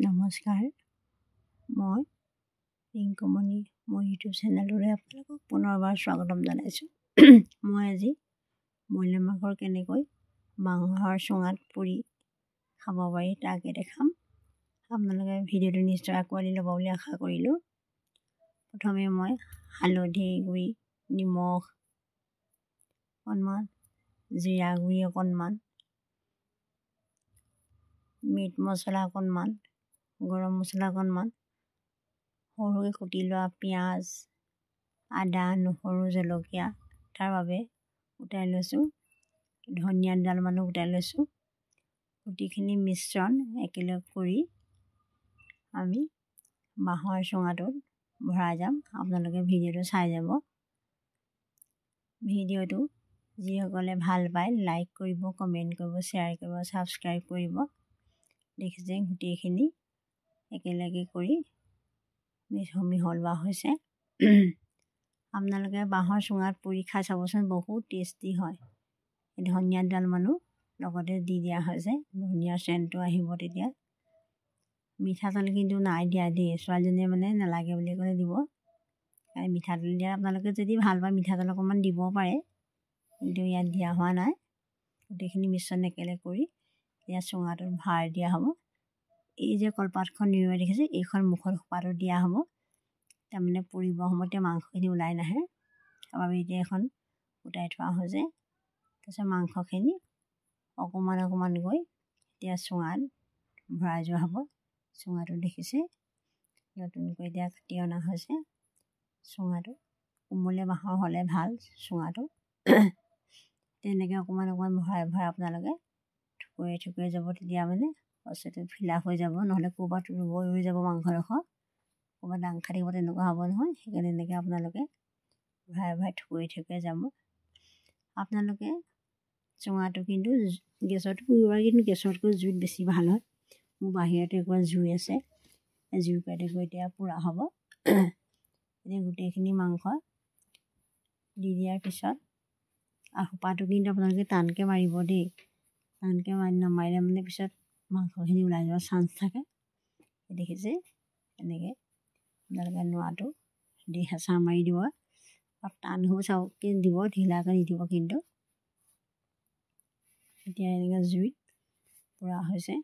নমস্কাৰ, মই ৰিংকুমণি, মোৰ ইউটিউব চেনেলটোলৈ আপোনালোকক পুনৰবাৰ স্বাগতম জনাইছোঁ। মই আজি ব্ৰইলাৰ মাংস কেনেকৈ বাঁহৰ চুঙাত পুৰি খাব পাৰি তাকে দেখাম। আপোনালোকে ভিডিঅ'টো নিশ্চয় আঁকোৱালি ল'ব বুলি আশা কৰিলোঁ। প্ৰথমে মই হালধি গুড়ি, নিমখ অকণমান, জিৰা গুড়ি অকণমান, মিট মছলা অকণমান, গৰম মছলা অকণমান, সৰুকৈ কুটি লোৱা পিঁয়াজ, আদা, নহৰু, জলকীয়া তাৰ বাবে গোটাই লৈছোঁ, ধনিয়া দুডালমানো গোটাই লৈছোঁ। গোটেইখিনি মিশ্ৰণ একেলগ কৰি আমি বাঁহৰ চুঙাটোত ভৰাই যাম। আপোনালোকে ভিডিঅ'টো চাই যাব। ভিডিঅ'টো যিসকলে ভাল পায় লাইক কৰিব, কমেণ্ট কৰিব, শ্বেয়াৰ কৰিব, ছাবস্ক্ৰাইব কৰিব। দেখিছে, গোটেইখিনি একেলগে কৰি মিহলোৱা হৈছে। আপোনালোকে বাঁহৰ চুঙাত পুৰি খাই চাবচোন, বহুত টেষ্টি হয়। ধনিয়া দুডালমানো লগতে দি দিয়া হৈছে, ধনিয়াৰ চেণ্টটো আহিব তেতিয়া। মিঠাতেল কিন্তু নাই দিয়া দেই, ছোৱালীজনীয়ে মানে নালাগে বুলি ক'লে দিব। মিঠাতেল দিয়া আপোনালোকে যদি ভাল পায় মিঠাতেল অকণমান দিব পাৰে, কিন্তু ইয়াত দিয়া হোৱা নাই। গোটেইখিনি মিশ্ৰণ একেলগে কৰি এতিয়া চুঙাটোত ভৰাই দিয়া হ'ব। এই যে কলপাতখন নিৰুৱাই দেখিছে, এইখন মুখত সোপাটো দিয়া হ'ব, তাৰমানে পুৰিব সময়তে মাংসখিনি ওলাই নাহে। তাৰ বাবে এতিয়া এখন গোটাই থোৱা হৈছে। তাৰপিছত মাংসখিনি অকণমান অকণমান গৈ এতিয়া চুঙাত ভৰাই যোৱা হ'ব। চুঙাটো দেখিছে, নতুনকৈ এতিয়া কাটি অনা হৈছে। চুঙাটো কোমলীয়া বাঁহৰ হ'লে ভাল। চুঙাটো তেনেকৈ অকণমান অকণমান ভৰাই ভৰাই আপোনালোকে থুকুৰাই থুকুৰাই যাব, তেতিয়া মানে বস্তুটো ফিলাপ হৈ যাব। নহ'লে ক'ৰবাত ৰৈ ৰৈ যাব মাংসডোখৰ, ক'ৰবাত দাং খাই থাকিব, তেনেকুৱা হ'ব নহয়। সেইকাৰণে এনেকৈ আপোনালোকে ভৰাই ভৰাই থুকুৰাই থুকুৰাই যাব। আপোনালোকে চুঙাটো কিন্তু গেছতো পুৰিব পাৰে, কিন্তু গেছতকৈ জুইত বেছি ভাল হয়। মোৰ বাহিৰতে একুৰা জুই আছে, জুইকুৰাতে গৈ এতিয়া পোৰা হ'ব। এতিয়া গোটেইখিনি মাংস দি দিয়াৰ পিছত আৰু সোপাটো কিন্তু আপোনালোকে টানকৈ মাৰিব দেই। টানকৈ মাৰি নামাৰিলে মানে পিছত মাংসখিনি ওলাই যোৱাৰ চান্স থাকে। দেখিছে, এনেকৈ আপোনালোকে নোৰাটো দি হেঁচা মাৰি দিব আৰু টান হৈ চাওককৈ দিব, ঢিলাকৈ নিদিব কিন্তু। এতিয়া এনেকৈ জুইত পোৰা হৈছে।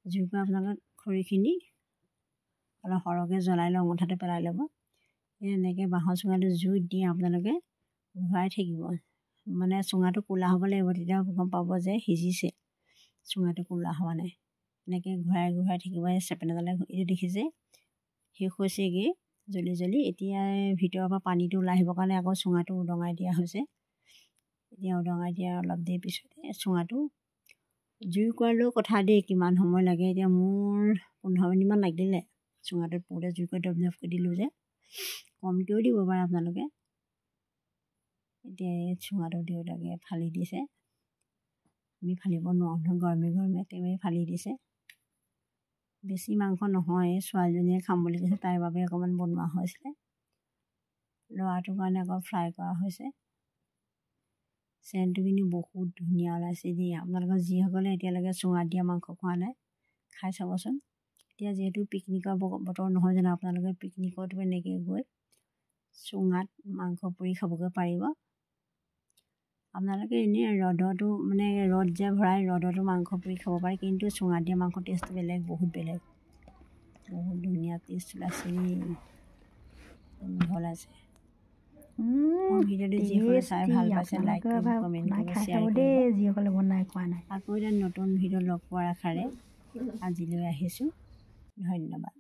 জুইৰ পৰা আপোনালোকে খৰিখিনি অলপ সৰহকৈ জ্বলাই লৈ অঙঠাতে পেলাই ল'ব। এনেকৈ বাঁহৰ চুঙাটো জুইত দি আপোনালোকে ঘূৰাই থাকিব, মানে চুঙাটো ক'লা হ'ব লাগিব, তেতিয়া গম পাব যে সিজিছে। চুঙাটো ক'লা হোৱা নাই, এনেকৈ ঘূৰাই ঘূৰাই থাকিব। এই চেপেনাডালে এইটো দেখিছে, শেষ হৈছেগৈ জ্বলি জ্বলি। এতিয়া ভিতৰৰ পৰা পানীটো ওলাই আহিবৰ কাৰণে আকৌ চুঙাটো উদঙাই দিয়া হৈছে। এতিয়া উদঙাই দিয়াৰ অলপ দেৰি পিছতে চুঙাটো জুইকুৰালৈও কথা দেই, কিমান সময় লাগে। এতিয়া মোৰ 15 মিনিটমান লাগিলে চুঙাটোত পুৰোঁতে, জুইকুৰা দপ দপকৈ দিলোঁ যে। কমকৈও দিব পাৰে আপোনালোকে। এতিয়া এই চুঙাটো দেউতাকে ফালি দিছে, আমি ফালিব নোৱাৰোঁ নহয় গৰমে গৰমে, তেওঁৱে ফালি দিছে। বেছি মাংস নহয়, ছোৱালীজনীয়ে খাম বুলি কৈছে, তাইৰ বাবে অকণমান বনোৱা হৈছিলে। ল'ৰাটোৰ কাৰণে আকৌ ফ্ৰাই কৰা হৈছে। চেণ্টটো কিন্তু বহুত ধুনীয়া ওলাইছে দেই। আপোনালোকৰ যিসকলে এতিয়ালৈকে চুঙাত দিয়া মাংস খোৱা নাই, খাই চাবচোন। এতিয়া যিহেতু পিকনিকৰ বতৰ নহয় জানো, আপোনালোকে পিকনিকতো এনেকৈ গৈ চুঙাত মাংস পুৰি খাবগৈ পাৰিব। আপোনালোকে এনেই ৰ'দতো, মানে ৰ'দ যে ভৰাই ৰ'দতো মাংস পুৰি খাব পাৰে, কিন্তু চুঙাত দিয়া মাংস টেষ্টটো বেলেগ, বহুত বেলেগ। বহুত ধুনীয়া টেষ্ট ওলাইছে দেই, গোন্ধ ওলাইছে। মোৰ ভিডিঅ'টো যিসকলে চাই টেষ্টি ভাল পাইছে, লাইক আপোনালোকেও কৰিব, এবাৰ কমেণ্ট বনাই কৰিব, খাই শ্বেয়াৰ চাব কৰিব। দেই, যিসকলে বনাই খোৱা নাই। আকৌ এটা নতুন ভিডিঅ' লগ পোৱাৰ আশাৰে আজিলৈ আহিছোঁ। ধন্যবাদ।